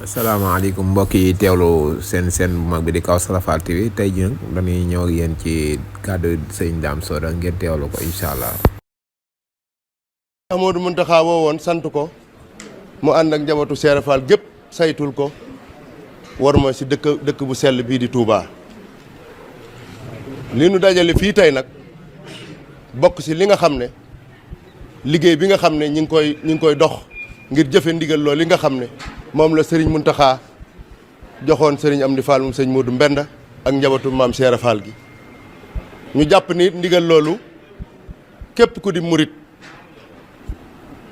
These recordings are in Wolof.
asalaamaaleykum mbokk yi teewlu seen bu mag bi di Kawsara Fall TV tey jii nag dañuy ñëw ak yéen ci kàddu sëñ Dame Soda ngeen teewlu ko incha allah. Amadou Muntaxa woo woon sant ko mu ànd ak njabootu Seera Fall gépp saytul ko war ma si dëkk bu sell bii di Touba. li nu dajale fii tey nag bokk si li nga xam ne liggéey bi nga xam ne ñi ngi koy dox ngir jëfe ndigal loolu li nga xam ne moom la Serigne Muntaxa joxoon Serigne Amdi Fall moom sëñ Modou Mbenda ak njabootu maam Seera Fall gi ñu jàpp ni ndigal loolu képp ku di murit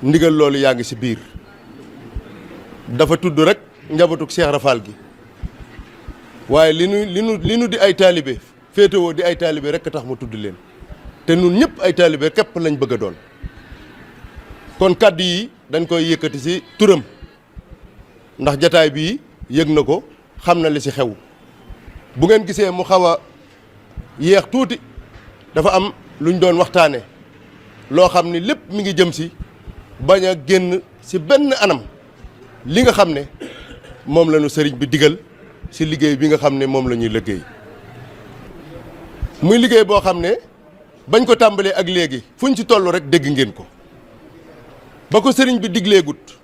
ndigal loolu yaa ngi si biir dafa tudd rek njabootu Seera Fall gi waaye li nu di ay taalibe féetewoo di ay taalibe rek tax mu tudd leen te nun ñëpp ay taalibe képp lañ bëgg a doon kon kàddu yi dañ koy yëkkati si turam ndax jataay bii yëg na ko xam na li si xew bu ngeen gisee mu xaw a yéex tuuti dafa am luñ doon waxtaane loo xam ni lépp mi ngi jëm si bañ a génn si benn anam li nga xam ne moom la ñu sëriñ bi digal si liggéey bi nga xam ne moom la ñuy liggéey muy liggéey boo xam ne bañ ko tàmbalee ak léegi fuñ ci toll rek dégg ngeen ko ba ko sëriñ bi digleegut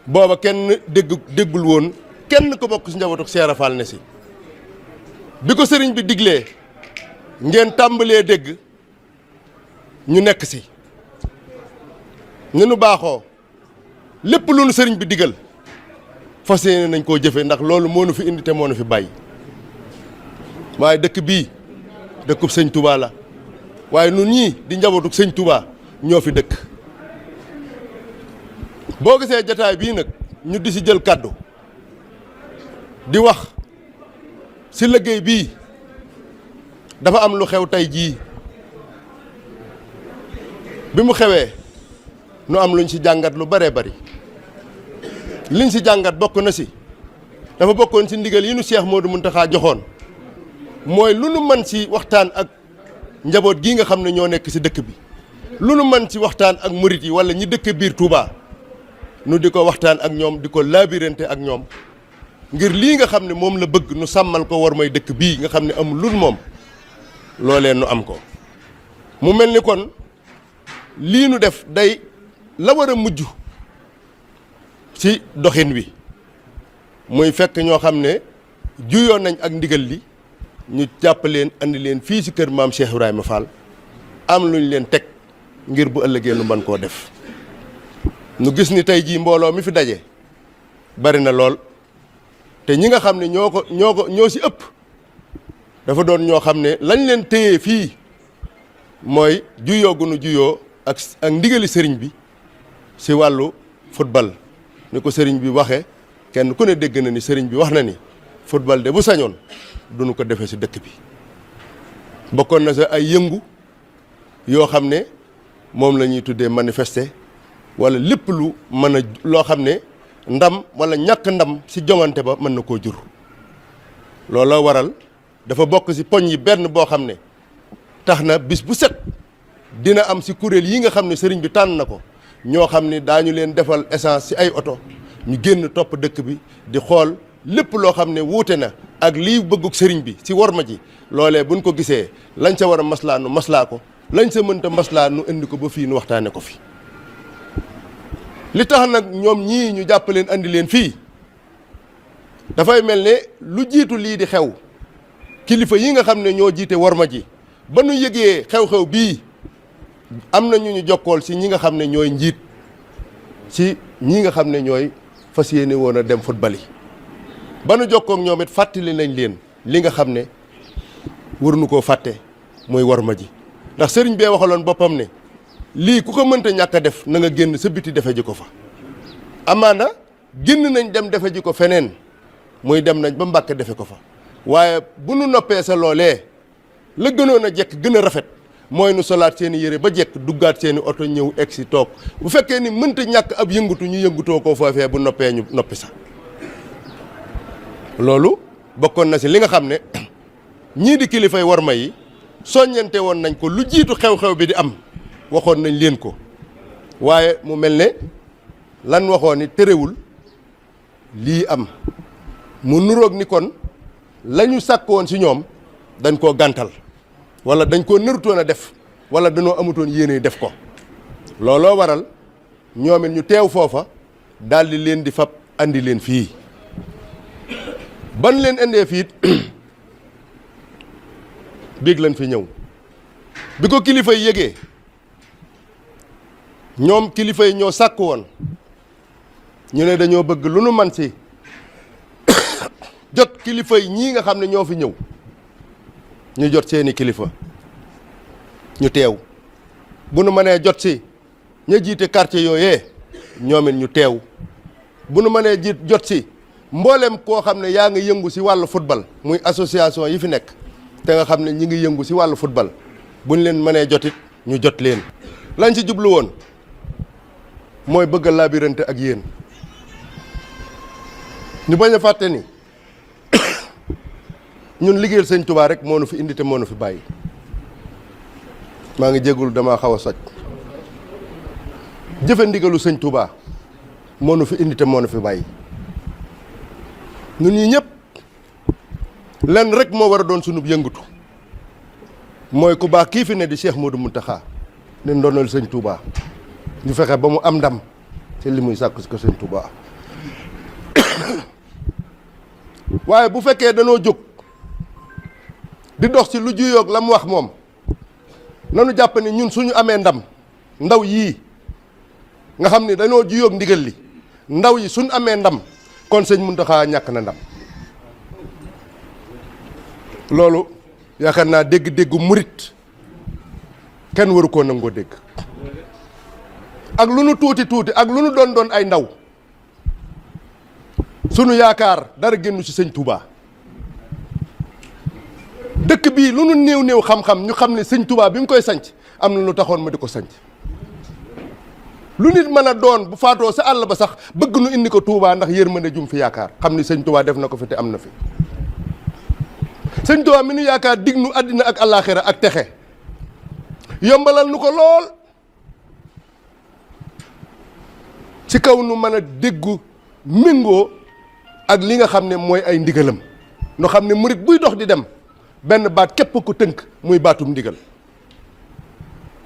booba kenn déggul woon kenn ko bokk si njabootu Seera Fall ne si bi ko sëriñ bi diglee ngeen tàmbalee dégg ñu nekk si ni nu baaxoo lépp lu nu sëriñ bi digal fas yéene nañ koo jëfe ndax loolu moo nu fi indi te moo nu fi bàyyi waaye dëkk bii dëkkub sëñ Touba la waaye nun ñii di njabootu sëñ Touba ñoo fi dëkk boo gisee jataay bii nag ñu di si jël kàddu di wax si liggéey bii dafa am lu xew tey jii bi mu xewee nu am luñ si jàngat lu bëree bëri liñ si jàngat bokk na si dafa bokkoon si ndigal yi nu Cheikh Modou Mountakha joxoon mooy lu nu mën si waxtaan ak njaboot gii nga xam ne ñoo nekk si dëkk bi lu nu mën si waxtaan ak murit yi wala ñi dëkk biir Touba nu di ko waxtaan ak ñoom di ko laabirante ak ñoom ngir lii nga xam ne moom la bëgg nu sàmmal ko war may dëkk bii nga xam ne amul lul moom loolee nu am ko mu mel ni kon lii nu def day la war a mujj ci doxin wi muy fekk ñoo xam ne juyoon nañ ak ndigal li ñu jàpp leen andi leen fii ci kër maam Cheikh Ibrahima Fall am luñ leen teg ngir bu ëllëgee nu mën koo def nu gis ni tey jii mbooloo mi fi daje bari na lool te ñi nga xam ne ñoo ci ëpp dafa doon ñoo xam ne lañ leen téye fii mooy juyoo gu nu juyoo ak ndigali sëriñ bi ci wàllu football ni ko sëriñ bi waxe kenn ku ne dégg na ni sëriñ bi wax na ni football de bu sañoon duñu ko defee ci dëkk bi bokkoon na sa ay yëngu yoo xam ne moom la ñuy tuddee manifester wala lépp lu mën a loo xam ne ndam wala ñàkk ndam ci joŋante ba mën na koo jur looloo waral dafa bokk ci poñ yi benn boo xam ne tax na bis bu set dina am ci kuréel yi nga xam ne sëriñ bi tànn na ko ñoo xam ne daañu leen defal essence ci ay oto ñu génn topp dëkk bi di xool lépp loo xam ne wuute na ak lii bëggug sëriñ bi ci worma ji loolee buñ ko gisee lañ sa war a maslaa nu maslaa ko lañ sa mënta maslaa nu indi ko ba fii nu waxtaane ko fi li tax nag ñoom ñii ñu jàpp leen andi leen fii dafay mel ne lu jiitu lii di xew kilifa yi nga xam ne ñoo jiite worma ji ba nu yëgee xew-xew bii am na ñu jokkool ci ñi nga xam ne ñooy njiit ci ñi nga xam ne ñooy fas yéene woon a dem football yi ba nu jokkook ñoom it fàttali nañ leen li nga xam ne waruñu koo fàtte mooy worma ji ndax sëriñ bee waxaloon boppam ne lii ku ko mënta ñàkk a def na nga génn sa biti defe ji ko fa amaana génn nañ dem defe ji ko feneen muy dem nañ ba Mbàkke defe ko fa waaye bu nu noppee sa loolee la gënoon a jekk gën a rafet mooy nu solaat seeni yére ba jekk duggaat seeni oto ñëw egg si toog bu fekkee ni mënta ñàkk ab yëngutu ñu yëngutoo ko foofee bu noppee ñu noppi sax loolu bokkoon na si li nga xam ne ñii di kilifay worma yi soññante woon nañ ko lu jiitu xew-xew bi di am waxoon nañ leen ko waaye mu mel ne lan waxoon ni terewul lii am mu nuroog ni kon la ñu sàkk woon ci ñoom dañ koo gàntal wala dañ koo nërutoon a def wala dañoo amutoon yéene def ko looloo waral ñoom it ñu teew foofa daldi leen di fab andi leen fii ban leen indee fii biig lañ fi ñëw bi ko kilifa yi yëgee ñoom kilifa yi ñoo sàkk woon ñu ne dañoo bëgg lu nu man si jot kilifa yi ñii nga xam ne ñoo fi ñëw ñu jot seeni kilifa ñu teew bu nu mënee jot si ña jiite quartier yooyee ñoom it ñu teew bu nu mënee jot si mboolem koo xam ne yaa ngi yëngu si wàllu football muy association yi fi nekk te nga xam ne ñi ngi yëngu si wàllu football bu ñu leen mënee jotit ñu jot leen lañ ci jublu woon mooy bëgg a labirante ak yéen ñu bañ a fàtte ni ñun liggéeyal sëñ Touba rek moo nu fi indi te moo nu fi bàyyi maa ngi jégalu damaa xaw a soj jëfe ndigalu sëñ Touba moo nu fi indi te moo nu fi bàyyi ñun ñi ñëpp lenn rek moo war a doon sunub yëngatu mooy ku baax kii fi ne di Cheikh Modou Mountakha ne ndonal sëñ Touba ñu fexe ba mu am ndam ci li muy sàkku si ko sëñ Touba waaye bu fekkee danoo jóg di dox ci lu juyoog la mu wax moom nanu jàpp ni ñun suñu amee ndam ndaw yii nga xam ni dañoo juyoog ndigal li ndaw yi suñu amee ndam kon sëñ Mountakha ñàkk na ndam loolu yaakaar naa dégg-déggu murit kenn waru koo nangoo dégg ak lu nu tuuti tuuti ak lu nu doon ay ndaw sunu yaakaar dara génnu ci sëñ Touba dëkk bii lu nu néew néew xam-xam ñu xam ne sëñ Touba bi mu koy sanc am na lu taxoon ma di ko sanc lu nit mën a doon bu faatoo sa àll ba sax bëgg nu indi ko Touba ndax yërmande jum fi yaakaar xam ni sëñ Touba def na ko fi te am na fi sëñ Touba mi nu yaakaar dig nu àddina ak àllaaxira ak texe yombalal nu ko lool ci kaw nu mën a déggu méngoo ak li nga xam ne mooy ay ndigalam nu xam ne murit buy dox di dem benn baat képp ko tënk muy baatum ndigal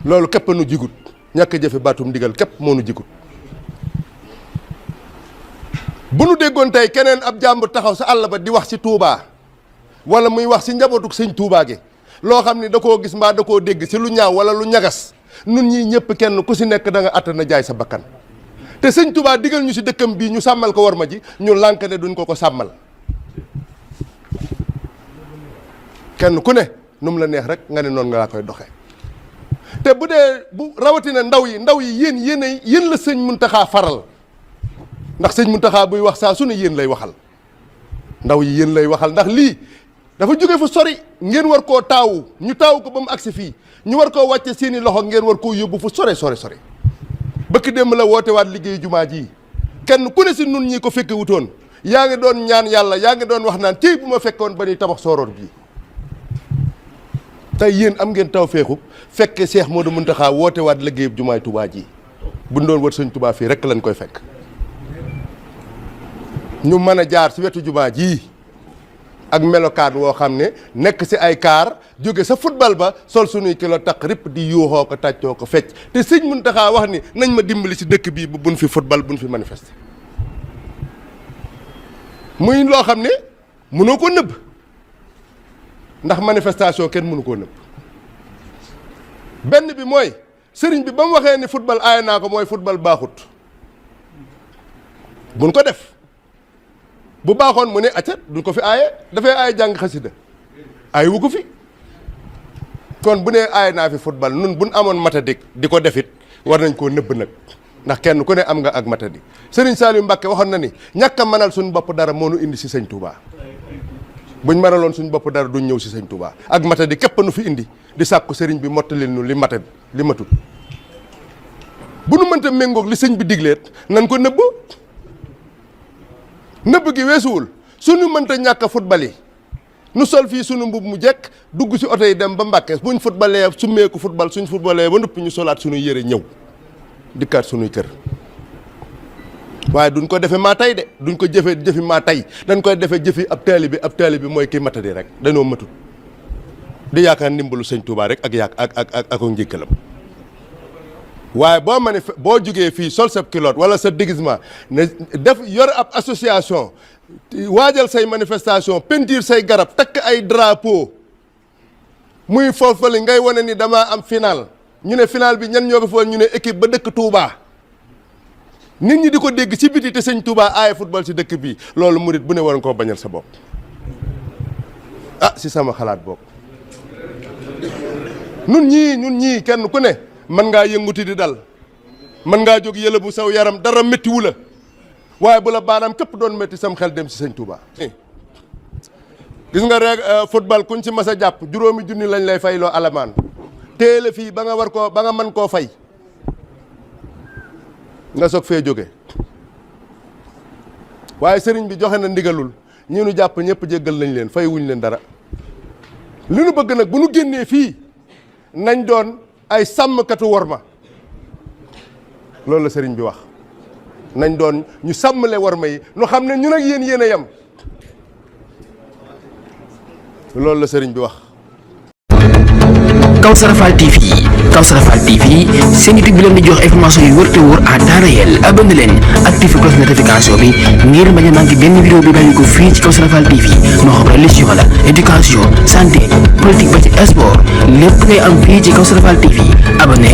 loolu képp nu jigut ñàkk jëfe baatum ndigal képp moo nu jigut bu nu déggoon tey keneen ab jàmbur taxaw sa àll ba di wax ci Touba wala muy wax ci njabootuk sëñ Touba gi loo xam ne da koo gis mbaa da koo dégg ci lu ñaaw wala lu ñagas nun ñii ñëpp kenn ku ci nekk da nga àttana jaay sa bakkan te sëñ Touba digal ñu ci dëkkam bii ñu sàmmal ko war ma ji ñu lànk ne duñ ko sàmmal kenn ku ne nu mu la neex rek nga ne noonu nga laa koy doxee te bu dee bu rawatina ndaw yi yéen la sëñ Mountakha faral ndax sëñ Mountakha buy wax saa su ne yéen lay waxal ndaw yi yéen lay waxal ndax lii dafa jóge fa sori ngeen war koo taawu ñu taawu ko ba mu agsi fii ñu war koo wàcce seeni loxo ngeen war koo yóbbu fu sore bëkk démb la woote waat liggéeyu jumaa ji kenn ku ne si nun ñi ko fekke wutoon yaa ngi doon ñaan yàlla yaa ngi doon wax naan tey bu ma fekkoon ba ñuy tabax sooroor bii tey yéen am ngeen taw feexu fekke Cheikh Modou Mountakha woote waat liggéeyu jumaay Touba ji buñ doon wër sëñ Touba fii rek lañ koy fekk ñu mën a jaar si wetu jumaa ji ak melokaan woo xam ne nekk si ay kaar jóge sa football ba sol suñuy kilo taq rip di yuuxoo ko tàccoo ko fecc te sëñ Mountakha wax ni nañ ma dimbali si dëkk bii bu buñ fi football buñ fi manifester muy loo xam ne mënoo ko nëbb ndax manifestation kenn mënu koo nëbb benn bi mooy sëriñ bi ba mu waxee ni football aaye naa ko mooy football baaxut buñ ko def bu baaxoon mu ne acca duñ ko fi aaye dafay aaye jàng xasida aaye wu ko fi kon bu nee aaye naa fi football nun buñ amoon matadik di ko defit war nañ koo nëbb nag ndax kenn ku ne am nga ak matadik Serigne Saliou Mbacké waxoon na ni ñàkk a mënal suñu bopp dara moo nu indi si sëñ Touba buñ mënaloon suñu bopp dara duñ ñëw si sëñ Touba ak matadik képp nu fi indi di sàkku sëriñ bi mottalil nu li matad li matut bu nu mënta méngoog li sëñ bi digleet nan ko nëbb nëbb gi weesuwul suñu mënta ñàkk a football yi nu sol fii suñu mbub mu jekk dugg si oto yi dem ba Mbàkke buñ footballee summeeku football suñ footballee ba noppi ñu solaat suñuy yëre ñëw dikkaat suñuy kër waaye duñ ko defee maa tey de duñ ko jëfi maa tey dañ koy defee jëfi ab taalibe bi mooy kii matadi rek dañoo matut di yaakaar ndimbalu sëñ Touba rek ak njëkkalam waaye boo jugee fii sol sa kilote wala sa déguisement ne yor ab association waajal say manifestation peinture say garab takk ay drapeau muy foofale ngay wane ni damaa am final ñu ne final bi ñan ñoo ko fool ñu ne équipe ba dëkk Touba nit ñi di ko dégg ci biti te sëñ Touba aaye football ci dëkk bi loolu murit bu ne war nga koo bañal sa bopp si sama xalaat bopp ñun ñii kenn ku ne mën ngaa yënguti di dal mën ngaa jóg yële bu saw yaram dara méttiwu la waaye bu la baanaam képp doon métti sam xel dem ci sëñ Touba. gis nga rek football kuñ ci mas a jàpp 5 000 lañ lay fayloo alamaan téele fii ba nga mën koo fay nga soog fee jóge waaye sëriñ bi joxe na ndigalul ñi nu jàpp ñëpp jéggal nañ leen fay wuñ leen dara li nu bëgg nag bu nu génnee fii nañ doon ay sàmmkatu worma loolu la sëriñ bi wax nañ doon ñu sàmmale worma yi nu xam ne ñun ak yéen a yem loolu la sëriñ bi wax. Kawsara Fall TV seen YouTube bi leen di jox information yu wër te wóor à temps réel abonné leen activé cloche notification bi ngir bañ a manqué benn vidéo bi bàyyi ko fii ci Kawsara Fall TV moo xam religion la éducation santé politique ba ci sport lépp ngay am fii ci Kawsara Fall TV abonné